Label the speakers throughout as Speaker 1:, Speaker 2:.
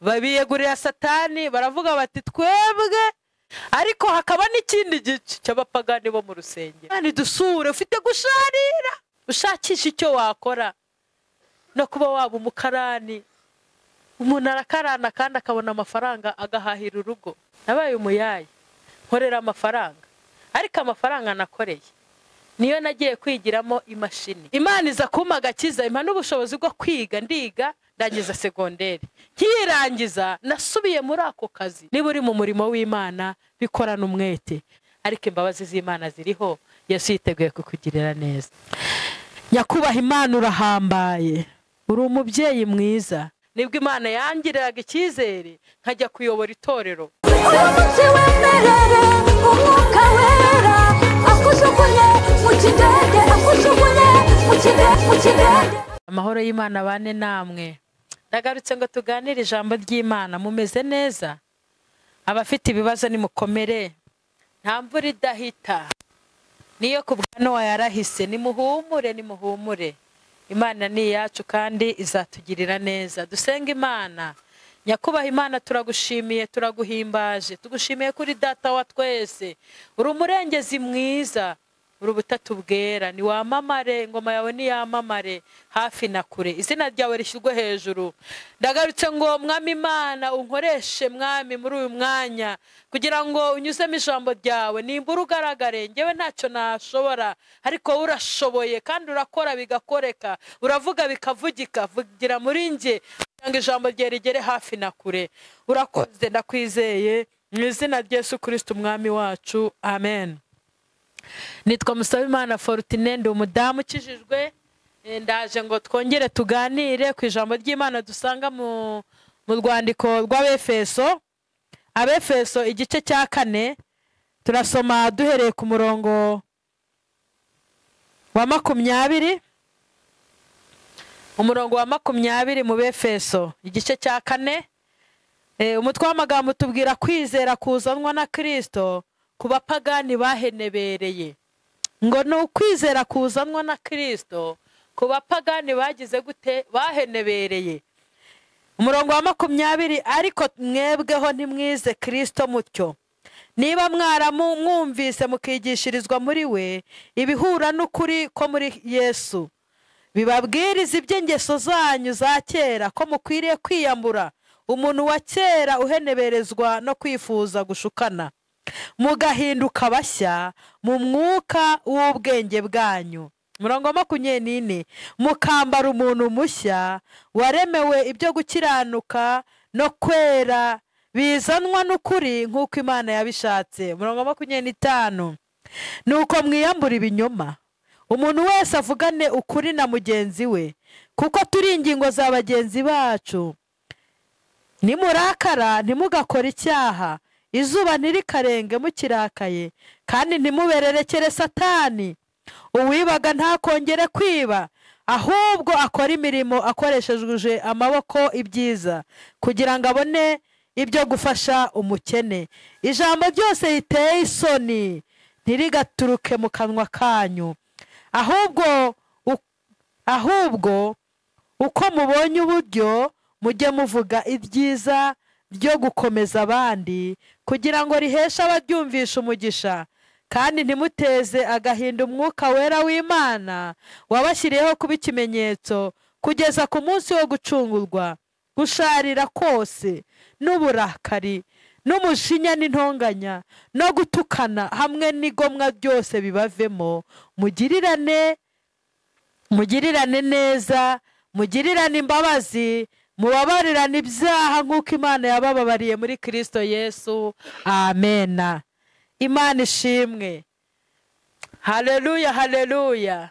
Speaker 1: Babiyegurira Satani, baravuga bati twebwe. Ariko hakaba n'ikindi gice cy'abapagani bo mu rusengero. Kandi dusure ufite gusharira, ushakisha icyo wakora no kuba waba umukarani. Umuntu arakarana kandi akabona amafaranga agahahira urugo. Nabaye umuyayi, nkorera amafaranga, ariko amafaranga nakoreye niyo nagiye kwigiramo imashini. Imana iza kumpa agakiza, impa n'ubushobozi bwo kwiga, ndiga ndangiza segonderi. Nkirangiza nasubiye muri ako kazi. Niba uri mu murimo w'Imana bikorana umwete, ariko imbabazi z'Imana ziriho, Yesu yiteguye kukugirira neza. Nyakubaha Imana urahambaye, uri umubyeyi mwiza. Nibwo Imana yangiriraga icyizere nkajya kuyobora itorero.
Speaker 2: Uramutse wemerere umwuka wera akujugunye mu kidende, akujugunye mu kidende, mu kidende.
Speaker 1: Amahoro y'Imana bane namwe. Ndagarutse ngo tuganire ijambo ry'Imana. Mumeze neza? Abafite ibibazo nimukomere, nta mvura idahita. Niyo ku bwa Nowa yarahise. Nimuhumure, nimuhumure. Imana ni iyacu kandi izatugirira neza. Dusenge Imana. Nyakubaha Imana, turagushimiye, turaguhimbaje, tugushimiye kuri data wa twese. Uri umurengezi mwiza, uri ubutatu bwera. Niwamamare, ingoma yawe niyamamare hafi na kure, izina ryawe rishyirwe hejuru. Ndagarutse ngo Mwami Imana unkoreshe Mwami muri uyu mwanya, kugira ngo unyuzemo ijambo ryawe, nimbura ugaragare. Njyewe ntacyo nashobora, ariko wowe urashoboye kandi urakora bigakoreka, uravuga bikavugika. Vugira muri njye kugira ngo ijambo ryawe rigere hafi na kure. Urakoze, ndakwizeye mu izina rya Yesu Kristo Umwami wacu, amen. Nitwa Musabimana Fortune, ndi umudamu ukijijwe. Ndaje ngo twongere tuganire ku ijambo ry'Imana dusanga mu rwandiko rw'Abefeso. Abefeso igice cya 4, turasoma duhereye ku murongo wa 20. Umurongo wa 20 mu Befeso igice cya 4. Umutwe w'amagambo tubwira kwizera kuzanwa na Kristo ku bapagani bahenebereye. Ngo ni ukwizera kuzanwa na Kristo ku bapagani bagize gute? Bahenebereye. Umurongo wa 20, ariko mwebweho ntimwize Kristo mutyo, niba mwaramwumvise mukigishirizwa muri we ibihura n'ukuri ko muri Yesu, bibabwiriza iby'ingeso zanyu za kera, ko mukwiriye kwiyambura umuntu wa kera uheneberezwa no kwifuza gushukana, mugahinduka bashya mu mwuka w'ubwenge bwanyu. Umurongo wa 24, mukambara umuntu mushya waremewe ibyo gukiranuka no kwera bizanwa n'ukuri nk'uko Imana yabishatse. Umurongo wa 25, nuko mwiyambura ibinyoma, umuntu wese avugane ukuri na mugenzi we, kuko turi ingingo za bagenzi bacu. Nimurakara ntimugakore icyaha, izuba ntirikarenge mukirakaye, kandi ntimubererekere Satani. Uwibaga ntakongere kwiba, ahubwo akora imirimo akoresheje amaboko ibyiza, kugira ngo abone ibyo gufasha umukene. Ijambo ryose riteye isoni ntirigaturuke mu kanwa kanyu, ahubwo uko mubonye uburyo mujye muvuga ibyiza byo gukomeza abandi, kugira ngo riheshe abaryumvisha umugisha. Kandi ntimuteze agahinda umwuka wera w'Imana wabashyiriyeho kuba ikimenyetso kugeza ku munsi wo gucungurwa. Gusharira kose n'uburakari n'umujinya n'intonganya no gutukana hamwe n'igomwa byose bibavemo. Mugirirane neza, mugirirane imbabazi, mubabarirane ibyaha nk'uko Imana yabababariye muri Kristo Yesu. Amena. Imana ishimwe. Haleluya, haleluya.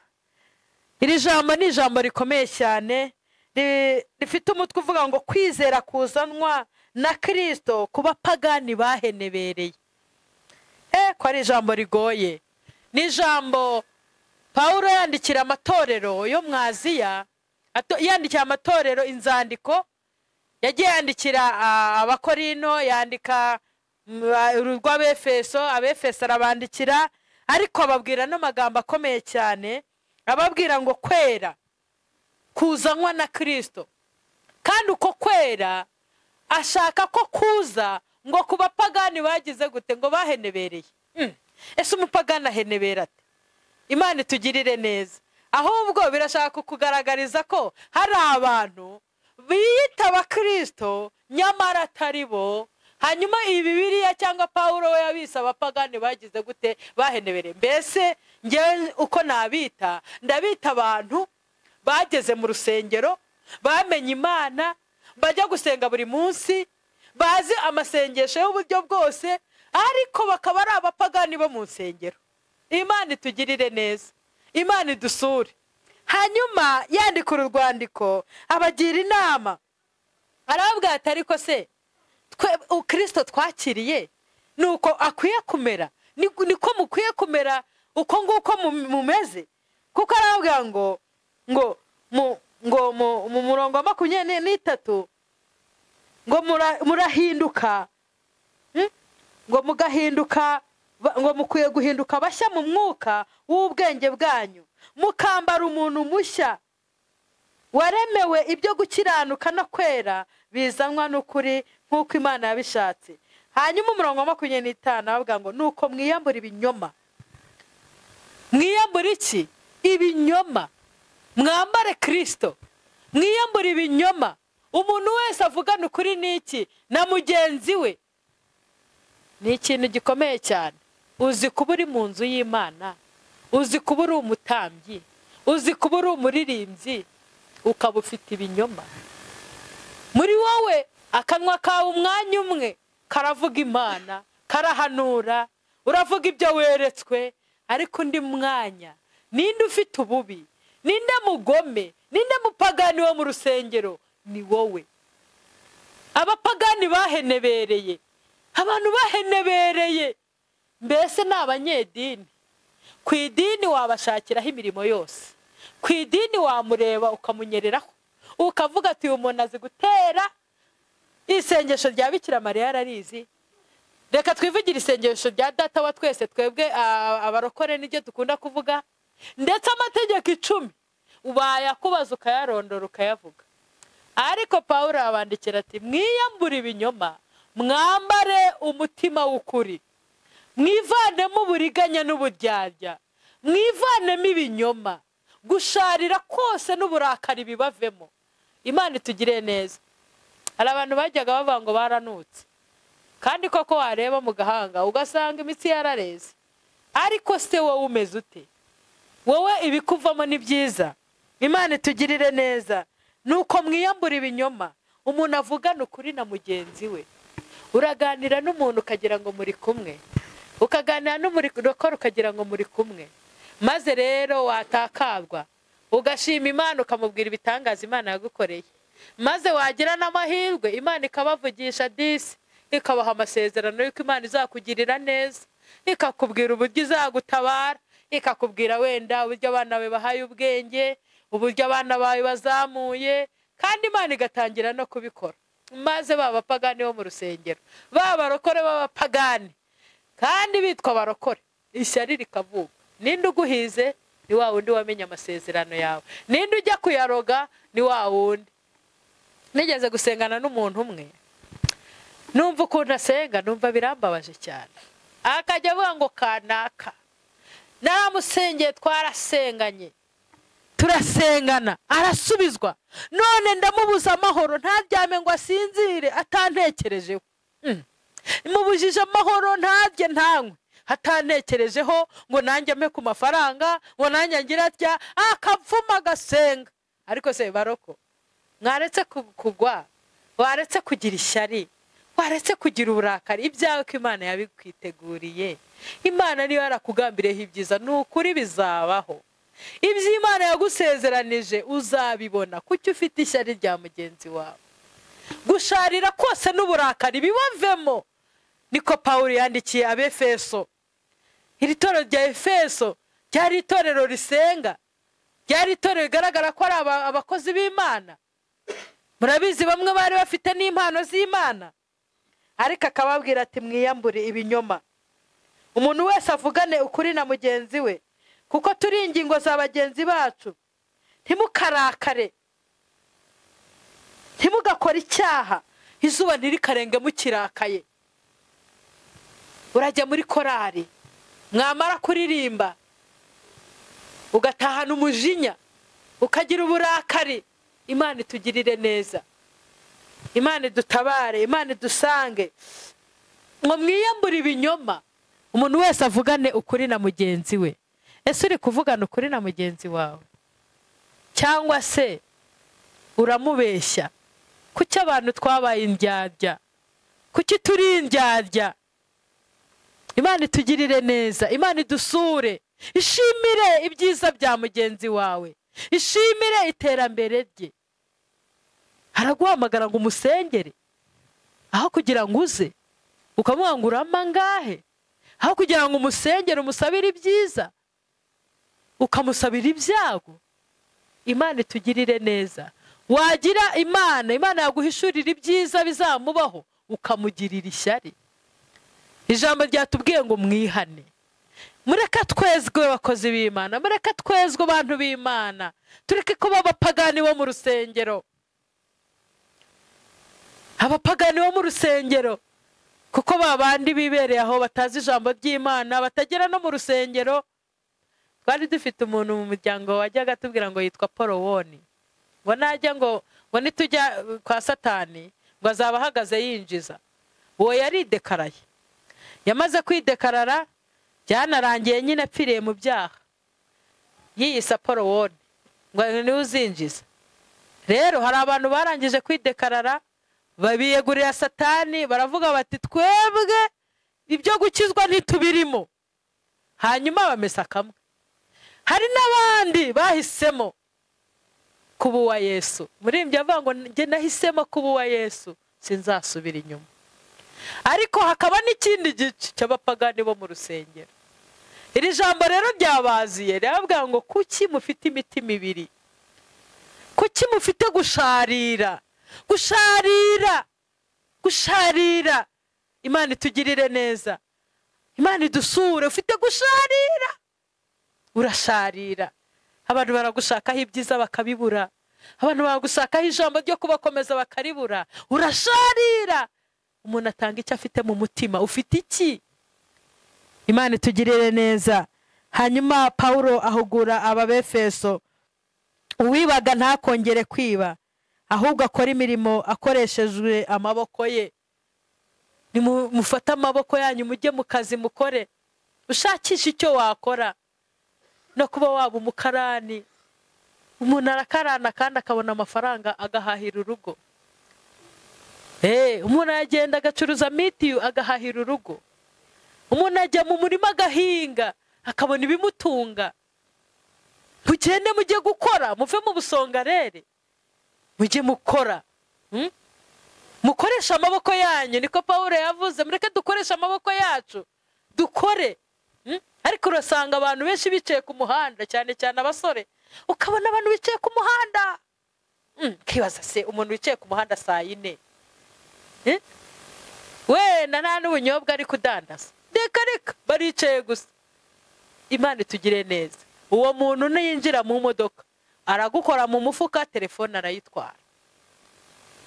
Speaker 1: Iri jambo ni ijambo rikomeye cyane, rifite umutwe uvuga ngo kwizera kuzanwa na Kristo ku bapagani bahenebereye. Ko ari ijambo rigoye. Ni ijambo Paulo yandikira amatorero yo mu Aziya, yandikira amatorero inzandiko, yagiye yandikira Abakorino, yandika urw'Abefeso, Abefeso arabandikira, ariko ababwira n'amagambo akomeye cyane, ababwira ngo kwera kuzanwa na Kristo. Kandi uko kwera Ashaka ko kuza ngo ku bapagani bagize gute? Ngo bahenebereye. Ese umupagani ahenebera ate? Imana itugirire neza. Ahubwo birashaka kukugaragariza ko hari abantu biyita abakristo nyamara atari bo. Hanyuma iyi Bibiliya cyangwa Pawulo we yabise abapagani bagize gute? Bahenebereye. Mbese njyewe uko nabita, ndabita abantu bageze mu rusengero, bamenye Imana, bajya gusenga buri munsi, bazi amasengesho y'uburyo bwose, ariko bakaba ari abapagani bo mu nsengero. Imana itugirire neza, Imana idusure. Hanyuma yandika uru rwandiko abagira inama, arababwira ati ariko se twe Kristo twakiriye nuko akwiye kumera, niko mukwiye kumera uko nguko mumeze. Kuko arababwira ngo ngo ngo mu murongo wa 23 ngo murahinduka, ngo mugahinduka, ngo mukwiye guhinduka bashya mu mwuka w'ubwenge bwanyu, mukambara umuntu mushya waremewe ibyo gukiranuka no kwera bizanwa n'ukuri nk'uko Imana yabishatse. Hanyuma umurongo wa 25 avuga ngo nuko mwiyambura ibinyoma. Mwiyambura iki? Ibinyoma. Mwambare Kristo. Mwiyambura ibinyoma. Umuntu wese avugana ukuri n'iki? Na mugenzi we. Ni ikintu gikomeye cyane. Uzi kuba uri mu nzu y'Imana, uzi kuba uri umutambyi, uzi kuba uri umuririmbyi, ukaba ufite ibinyoma muri wowe. Akanwa kawe umwanya umwe karavuga Imana, karahanura, uravuga ibyo weretswe, ariko undi mwanya ninde ufite ububi, ninde mugome, ninde mupagani wo mu rusengero? Ni wowe. Abapagani bahenebereye, abantu bahenebereye mbese ni abanyedini. Ku idini wabashakiraho imirimo yose, ku idini wamureba ukamunyereraho, ukavuga ati uyu muntu azi gutera isengesho rya Bikira Mariya ararizi. Reka twivugire isengesho rya Data wa twese, twebwe abarokore niryo dukunda kuvuga, ndetse amategeko 10 ubayakubaza ukayarondora ukayavuga. Ariko Pawulo abandikira ati mwiyambure ibinyoma, mwambare umutima w'ukuri, mwivanemo uburiganya n'uburyarya, mwivanemo ibinyoma, gusharira kose n'uburakari bibavemo. Imana itugire neza. Hari abantu bajyaga bavuga ngo baranutse, kandi koko wareba mu gahanga ugasanga imitsi yarareze. Ariko se wowe umeze ute? Wowe ibikuvamo ni byiza. Imana itugirire neza. Nuko mwiyambura ibinyoma, umuntu avugana ukuri na mugenzi we. Uraganira n'umuntu ukagira ngo muri kumwe, ukaganira n'umurokore ukagira ngo muri kumwe, maze rero watakabwa ugashima Imana ukamubwira ibitangaza Imana yagukoreye, maze wagira n'amahirwe Imana ikabavugisha disi, ikabaha amasezerano y'uko Imana izakugirira neza, ikakubwira uburyo izagutabara, ikakubwira wenda uburyo abana bawe bahaye ubwenge, uburyo abana bawe bazamuye, kandi Imana igatangira no kubikora. Maze b'abapagani bo mu rusengero, b'abarokore b'abapagani kandi bitwa abarokore, ishyari rikavuka. Ninde uguhize? Ni wa wundi wamenye amasezerano yawe. Ninde ujya kuyaroga? Ni wa wundi. Nigeze gusengana n'umuntu umwe, numva ukuntu asenga, numva birambabaje cyane. Akajya avuga ngo kanaka naramusengeye, twarasenganye, turasengana, arasubizwa, none ndamubuza amahoro, ntaryame ngo asinzire atantekerejeho. Mubujije amahoro, ntarye ntanywe atantekerejeho, ngo nanjye ampe ku mafaranga, ngo nanjye ngira atya, akavuma agasenga. Ariko se baroko, mwaretse kugwa, waretse kugira ishyari, waretse kugira uburakari, ibyawe ko Imana yabikwiteguriye. Imana niyo yarakugambiriyeho ibyiza, ni ukuri bizabaho. Ibyo Imana yagusezeranije uzabibona. Kuki ufite ishyari rya mugenzi wawe? Gusharira kose n'uburakari bibavemo. Niko Pawulo yandikiye Abefeso. Iri torero rya Efeso ryari itorero risenga, ryari itorero rigaragara ko ari abakozi b'Imana. Murabizi bamwe bari bafite n'impano z'Imana, ariko akababwira ati mwiyambure ibinyoma, umuntu wese avugane ukuri na mugenzi we, kuko turi ingingo za bagenzi bacu. Ntimukarakare, ntimugakore icyaha, Izuba ntirikarenga mukirakaye. Urajya muri korari, mwamara kuririmba ugatahana umujinya, ukagira uburakari. Imana itugirire neza, Imana idutabare, Imana idusange. Ngo mwiyambure ibinyoma, umuntu wese avugane ukuri na mugenzi we. Ese uri kuvugana ukuri na mugenzi wawe, cyangwa se uramubeshya? Kuki abantu twabaye indyarya? Kuki turi indyarya? Imana itugirire neza, Imana idusure, ishimire ibyiza bya mugenzi wawe, ishimire iterambere rye. Araguhamagara ngo umusengere, aho kugira ngo uze ukamuha ngo urama ngahe, aho kugira ngo umusengere umusabire ibyiza, ukamusabira ibyago. Imana itugirire neza. Wagira Imana, Imana yaguhishurira ibyiza bizamubaho, ukamugirira ishyari. Ijambo ryatubwiye ngo mwihane. Mureke twezwe abakozi b'Imana, mureke twezwe abantu b'Imana, tureke kuba abapagani bo mu rusengero. Abapagani bo mu rusengero, kuko babandi bibereye aho batazi ijambo ry'Imana, batagera no mu rusengero. Twari dufite umuntu mu muryango wajyaga atubwira ngo yitwa Polowoni, ngo najya ngo nitujya kwa Satani ngo azaba ahagaze yinjiza. Uwo yaridekaraye, yamaze kwidekarara byanarangiye nyine apfiriye mu byaha, yiyisa Polowoni ngo niwe uzinjiza. Rero hari abantu barangije kwidekarara babiyegurira Satani, baravuga bati twebwe ibyo gukizwa ntitubirimo, hanyuma bamesa kamwe. Hari n'abandi bahisemo kuba uwa Yesu. Muririmbyi avuga ngo njye nahisemo kuba uwa Yesu, sinzasubira inyuma. Ariko hakaba n'ikindi gice cy'abapagani bo mu rusengero. Iri jambo rero ryabaziye, riravuga ngo kuki mufite imitima ibiri? Kuki mufite gusharira? Gusharira, gusharira. Imana itugirire neza, Imana idusure. Ufite gusharira, urasharira. Abantu baragushakaho ibyiza bakabibura, abantu baragushakaho ijambo ryo kubakomeza bakaribura. Urasharira. Umuntu atanga icyo afite mu mutima. Ufite iki? Imana itugirire neza. Hanyuma Paulo ahugura Ababefeso, uwibaga ntakongere kwiba, ahubwo akora imirimo akoreshejwe amaboko ye. Nimufate amaboko yanyu mujye mu kazi mukore, ushakishe icyo wakora, no kuba waba umukarani. Umuntu arakarana kandi akabona amafaranga agahahira urugo. Umuntu aragenda agacuruza mitiyu agahahira urugo. Umuntu ajya mu murima agahinga akabona ibimutunga. Mugende mujye gukora, muve mu busongarere, mujye mukora. Mukoresha amaboko yanyu, niko Paulo yavuze, mureke dukoresha amaboko yacu, dukore. Ariko urasanga abantu benshi bicaye ku muhanda, cyane cyane abasore, ukabona abantu bicaye ku muhanda. Kibaza se umuntu wicaye ku muhanda saa 4, wenda nta n'ubunyobwa ari kudandaza, reka reka baricaye gusa. Imana itugire neza. Uwo muntu niyinjira mu modoka aragukora mu mufuka, telefone arayitwara,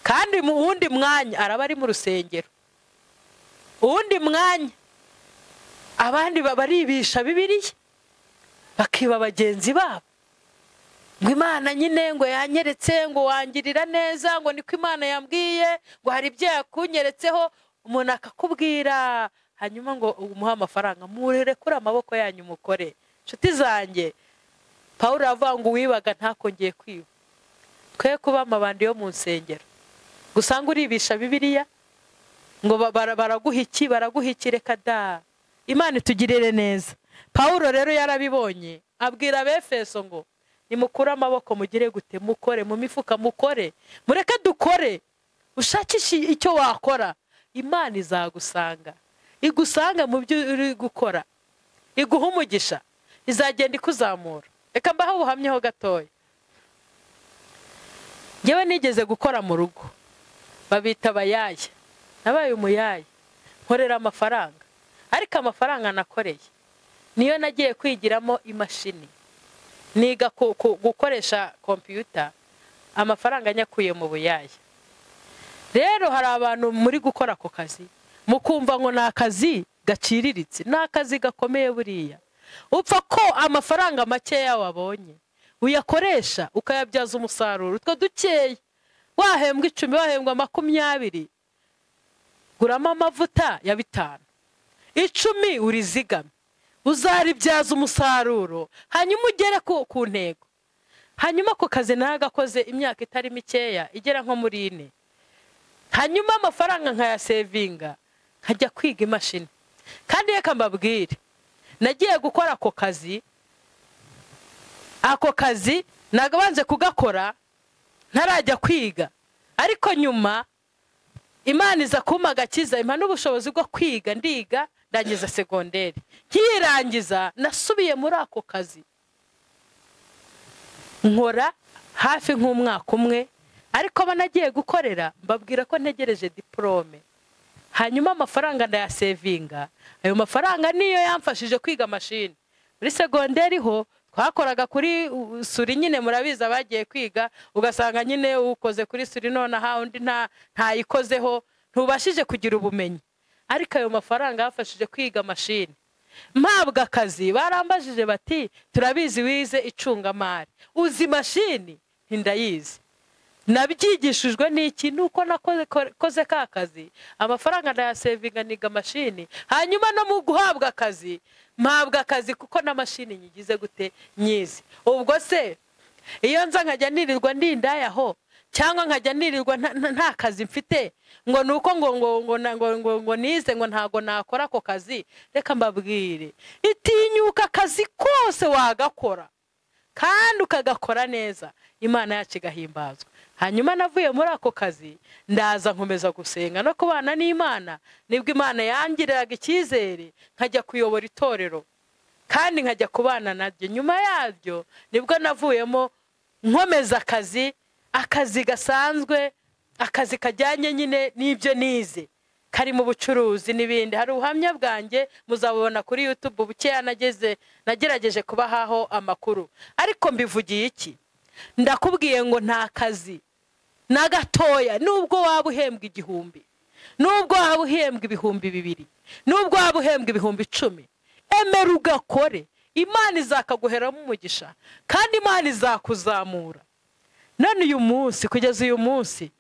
Speaker 1: kandi mu wundi mwanya araba ari mu rusengero, uwundi mwanya abandi baribisha Bibiliya, bakiba bagenzi babo. Ngo Imana nyine ngo yanyeretse, ngo wangirira neza, ngo niko Imana yambwiye, ngo hari ibyo yakunyeretseho. Umuntu akakubwira, hanyuma ngo umuhe amafaranga. Murekure amaboko yanyu mukore. Nshuti zanjye, Paulo avuga ngo uwibaga ntakongeye kwiba. Twe kuba amabandi yo mu nsengero, gusanga uribisha Bibiliya ngo baraguha iki, baraguha iki, reka da. Imana itugirire neza. Paulo rero yarabibonye, abwira Abefeso ngo nimukure amaboko mugire gute, mukore mu mifuka, mukore, mureke dukore. Ushakishe icyo wakora, Imana izagusanga, igusanga mu byo uri gukora, iguha umugisha, izagenda ikuzamura. Reka mbahe ubuhamya ho gatoya. Njyewe nigeze gukora mu rugo, babita abayaya. Nabaye umuyaya, nkorera amafaranga, ariko amafaranga nakoreye niyo nagiye kwigiramo imashini, niga gukoresha kompiyuta, amafaranga nyakuye mu buyaya. Rero hari abantu muri gukora ako kazi mukumva ngo ni akazi gaciriritse, ni akazi gakomeye buriya. Upfa ko amafaranga makeya wabonye uyakoresha ukayabyaza umusaruro, utwo dukeya wahembwa 10 wahembwa 20, guramo amavuta ya 5, 10 urizigame, uzaribyaza umusaruro hanyuma ugere ku ntego. Hanyuma ako kazi nagakoze imyaka itari mikeya igera nko muri 4, hanyuma amafaranga nkayasevinga nkajya kwiga imashini. Kandi reka mbabwire, nagiye gukora ako kazi nagabanze kugakora ntarajya kwiga, ariko nyuma Imana iza kumpa agakiza, impa n'ubushobozi bwo kwiga, ndiga ndangiza segonderi. Nkirangiza nasubiye muri ako kazi nkora hafi nk'umwaka umwe, ariko banagiye gukorera mbabwira ko ntegereje diplome. Hanyuma amafaranga ndayasevinga, ayo mafaranga niyo yamfashije kwiga mashini. Muri segonderi ho twakoraga kuri suri nyine, murabizi abagiye kwiga ugasanga nyine ukoze kuri suri nonaha undi ntayikozeho, ntubashije kugira ubumenyi. Ariko ayo mafaranga yafashije kwiga mashini. Mpabwa akazi barambajije bati turabizi wize icungamari, uzi mashini? Ntindayizi. Nabyigishijwe n'iki? Nuko nakoze ka kazi, amafaranga ndayasevinga niga mashini. Hanyuma no mu guhabwa akazi mpabwa akazi kuko na mashini nyigize gute nyizi. Ubwo se iyo nza nkajya nirirwa ndindayaho cyangwa nkajya nirirwa nta kazi mfite ngo nuko ngo ngo ngo ngo ngo nize ngo ntago nakora ako kazi, reka mbabwire, itinyuka akazi kose wagakora kandi ukagakora neza, Imana yacu igahimbazwa. Hanyuma navuye muri ako kazi ndaza nkomeza gusenga no kubana n'Imana, nibwo Imana yangiriraga icyizere nkajya kuyobora itorero kandi nkajya kubana naryo. Nyuma yaryo nibwo navuyemo nkomeza akazi gasanzwe, akazi kajyanye nyine n'ibyo nize, kari mu bucuruzi n'ibindi. Hari ubuhamya bwanjye muzabubona kuri YouTube bukeya nagerageje kubahaho amakuru. Ariko mbivugiye iki? Ndakubwiye ngo nta kazi na gatoya, nubwo waba uhembwa 1000, nubwo waba uhembwa 2000, nubwo waba uhembwa 10,000, emera ugakore, Imana izakaguheramo umugisha kandi Imana izakuzamura. None uyu munsi, kugeza uyu munsi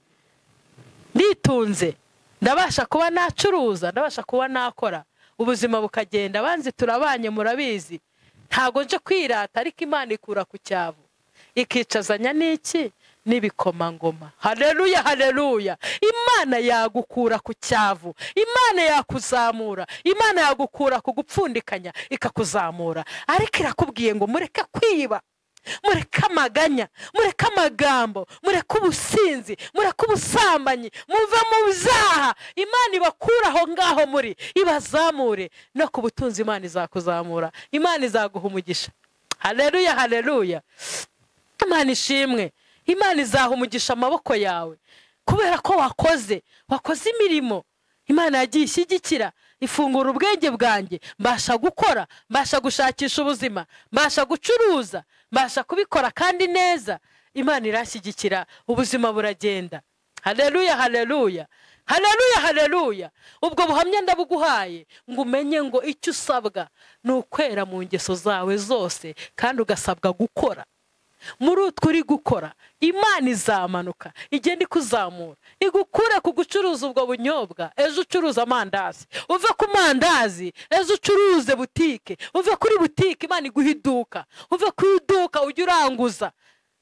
Speaker 1: nditunze, ndabasha kuba nacuruza, ndabasha kuba nakora, ubuzima bukagenda. Abanzi turabanye murabizi, ntago nje kwirata, ariko Imana ikura ku cyavu ikicazanya n'iki? N'ibikomangoma. Haleluya, haleluya. Imana yagukura ku cyavu, Imana yakuzamura, Imana yagukura ku gupfundikanya ikakuzamura. Ariko irakubwiye ngo mureke kwiba, mureke amaganya, mureke amagambo, mureke ubusinzi, mureke ubusambanyi, muve mu byaha. Imana ibakura aho ngaho muri, ibazamure no ku butunzi. Imana izakuzamura, Imana izaguha umugisha. Haleluya, haleluya. Imana ishimwe. Imana izaha umugisha amaboko yawe kubera ko wakoze imirimo. Imana yagiye ishyigikira, ifungura ubwenge bwanjye, mbasha gukora, mbasha gushakisha ubuzima, mbasha gucuruza, mbasha kubikora kandi neza. Imana irashyigikira, ubuzima buragenda. Haleluya, haleluya. Haleluya, haleluya. Ubwo buhamya ndabuguhaye ngo umenye ngo icyo usabwa ni ukwera mu ngeso zawe zose, kandi ugasabwa gukora. Muri utwo uri gukora, Imana izamanuka igenda ikuzamura, igukure ku gucuruza ubwo bunyobwa, ejo ucuruza amandazi, uve ku mandazi ejo ucuruze butike, uve kuri butike Imana iguha iduka, uve ku iduka ujye uranguza.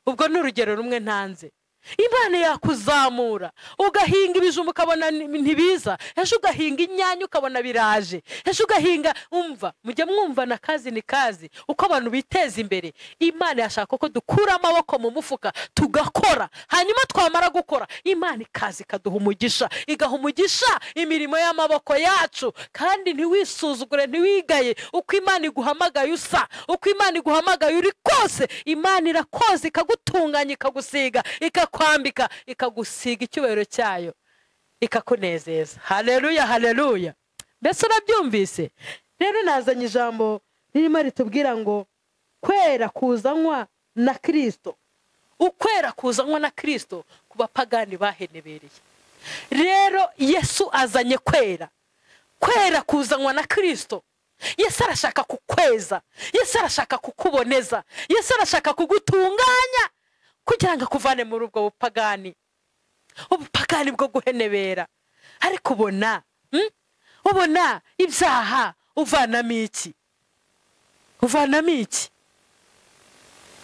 Speaker 1: Ubwo ni urugero rumwe ntanze. Imana yakuzamura, ugahinga ibijumba ukabona ntibiza, ejo ugahinga inyanya ukabona biraje, ejo ugahinga. Umva, mujye mwumva na kazi ni kazi, uko abantu biteza imbere. Imana yashaka ko dukura amaboko mu mufuka tugakora, hanyuma twamara gukora Imana ikaza ikaduha umugisha, igaha umugisha imirimo y'amaboko yacu. Kandi ntiwisuzugure, ntiwigaye uko Imana iguhamagaye usa, uko Imana iguhamagaye uri kose. Imana irakoze ikagutunganya, ikagusiga, ikakwambika, ikagusiga icyubahiro cyayo, ikakunezeza. Haleluya, haleluya. Mbese urabyumvise? Rero nazanye ijambo ririmo ritubwira ngo kwera kuzanwa na Kristo. Ukwera kuzanwa na Kristo ku bapagani bahenebereye. Rero Yesu azanye kwera. Kwera kuzanwa na Kristo. Yesu arashaka kukweza, Yesu arashaka kukuboneza, Yesu arashaka kugutunganya kugira ngo akuvane muri ubwo bupagani, ubupagani bwo guhenebera. Ariko ubona ubona ibyaha uvanamo iki? Uvanamo iki?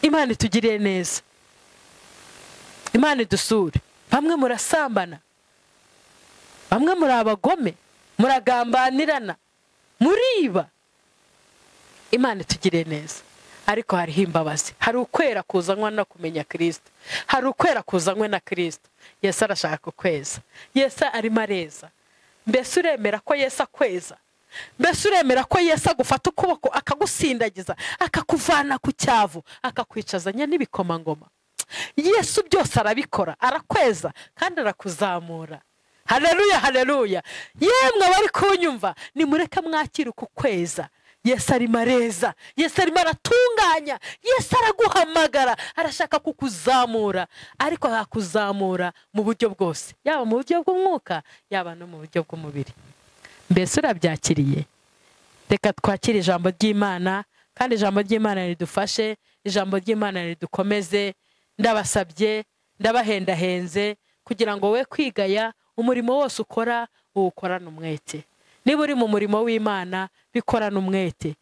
Speaker 1: Imana itugirire neza, Imana idusure. Bamwe murasambana, bamwe muri abagome, muragambanirana, muriba. Imana itugirire neza. Ariko hariho imbabazi, hari ukwera kuzanwa no kumenya Kristo, hari ukwera kuzanwe na Kristo. Yesu arashaka kukweza, Yesu arimo areza. Mbese uremera ko Yesu akweza? Mbese uremera ko Yesu agufata ukuboko akagusindagiza, akakuvana ku cyavu, akakwicazanya n'ibikomangoma? Yesu byose arabikora, arakweza kandi arakuzamura. Haleluya, haleluya. Yemwe abari kunyumva, nimureke mwakire uku kweza. Yesu arimo areza, Yesu arimo aratunganya, Yesu araguhamagara, arashaka kukuzamura. Ariko akakuzamura mu buryo bwose, yaba mu buryo bw'umwuka, yaba no mu buryo bw'umubiri. Mbese urabyakiriye? Reka twakire ijambo ry'Imana, kandi ijambo ry'Imana ridufashe, ijambo ry'Imana ridukomeze. Ndabasabye, ndabahendahenze kugira ngo we kwigaya umurimo wose ukora uwukorane umwete. Niba uri mu murimo w'Imana, bikorana umwete.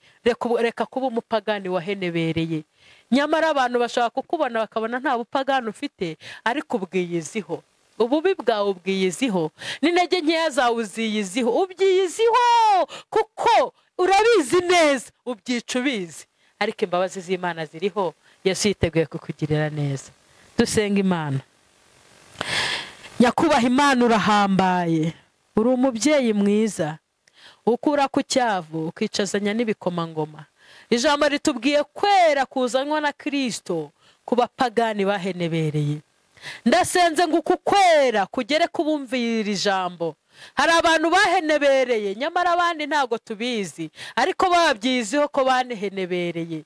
Speaker 1: Reka kuba umupagani wahenebereye. Nyamara abantu bashaka kukubona bakabona nta bupagani ufite, ariko ubwiyiziho. Ububi bwawe ubwiyiziho, n'intege nkeya zawe uziyiziho, ubyiyiziho kuko urabizi neza, ubyica ubizi. Ariko imbabazi z'Imana ziriho, Yesu yiteguye kukugirira neza. Dusenga Imana. Nyakubaha Imana, urahambaye, uri umubyeyi mwiza, ukura ku cyavu ukicazanya n'ibikomangoma. Ijambo ritubwiye kwera kuzanwa na Kristo ku bapagani bahenebereye. Ndasenze ngo uku kwera kugere kubumvira ijambo. Hari abantu bahenebereye, nyamara abandi ntabwo tubizi, ariko babyiziho ko banehenebereye.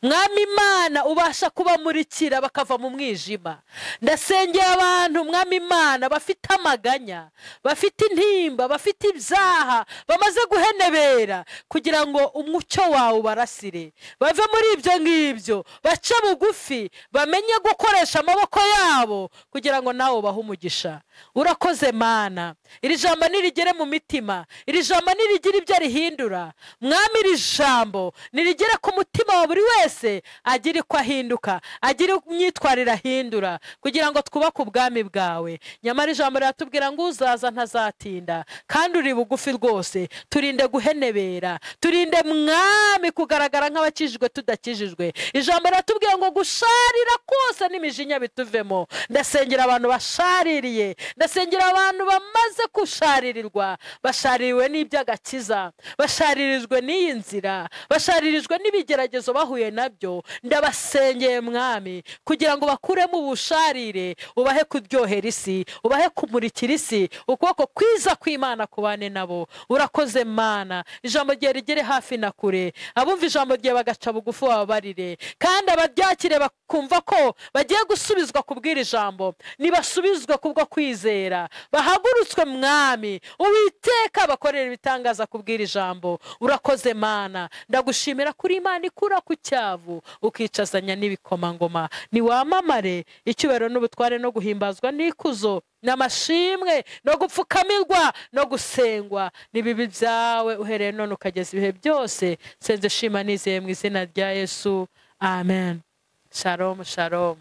Speaker 1: Mwami Imana, ubasha kubamurikira bakava mu mwijima. Ndasengera abantu, Mwami Imana, bafite amaganya, bafite intimba, bafite ibyaha, bamaze guhenebera, kugira ngo umucyo wawe ubarasire, bave muri ibyo ngibyo, bace bugufi, bamenye gukoresha amaboko yabo kugira ngo nawe ubahe umugisha. Urakoze Mana, iri jambo nirigere mu mitima, iri jambo nirigire ibyo rihindura. Mwami, iri jambo nirigere ku mutima wa buri wese, agire ko ahinduka, agire imyitwarire ahindura, kugira ngo twubake ubwami bwawe. Nyamara ijambo riratubwira ngo uzaza ntazatinda, kandi uri bugufi rwose. Turinde guhenebera, turinde Mwami kugaragara nk'abakijijwe tudakijijwe. Ijambo riratubwira ngo gusharira kose n'imijinya bituvemo. Ndasengera abantu bashaririye, ndasengera abantu bamaze kusharirirwa, bashaririwe n'iby'agakiza, basharirijwe n'iyi nzira, basharirijwe n'ibigeragezo bahuye nabyo. Ndabasengeye Mwami kugira ngo bakuremo ubusharire, ubahe kuryohera isi, ubahe kumurikira isi, ukuboko kwiza kw'Imana kubane nabo. Urakoze Mana, ijambo rye rigere hafi na kure, abumva ijambo rye bagaca bugufi bababarire, kandi abaryakire bakumva ko bagiye gusubizwa kubwira ijambo, nibasubizwe kubwo kwizera, bahagurutswe Mwami Uwiteka, bakorera ibitangaza kubwira ijambo. Urakoze Mana, ndagushimira kuri Imana ikura ku cyavu ukicazanya n'ibikomangoma. Niwamamare icyubahiro n'ubutware no guhimbazwa n'ikuzo n'amashimwe no gupfukamirwa no gusengwa n'ibibi byawe, uhereye none ukageza ibihe byose. Senze shima nizeye mu izina rya Yesu, amen. Shalom, shalom.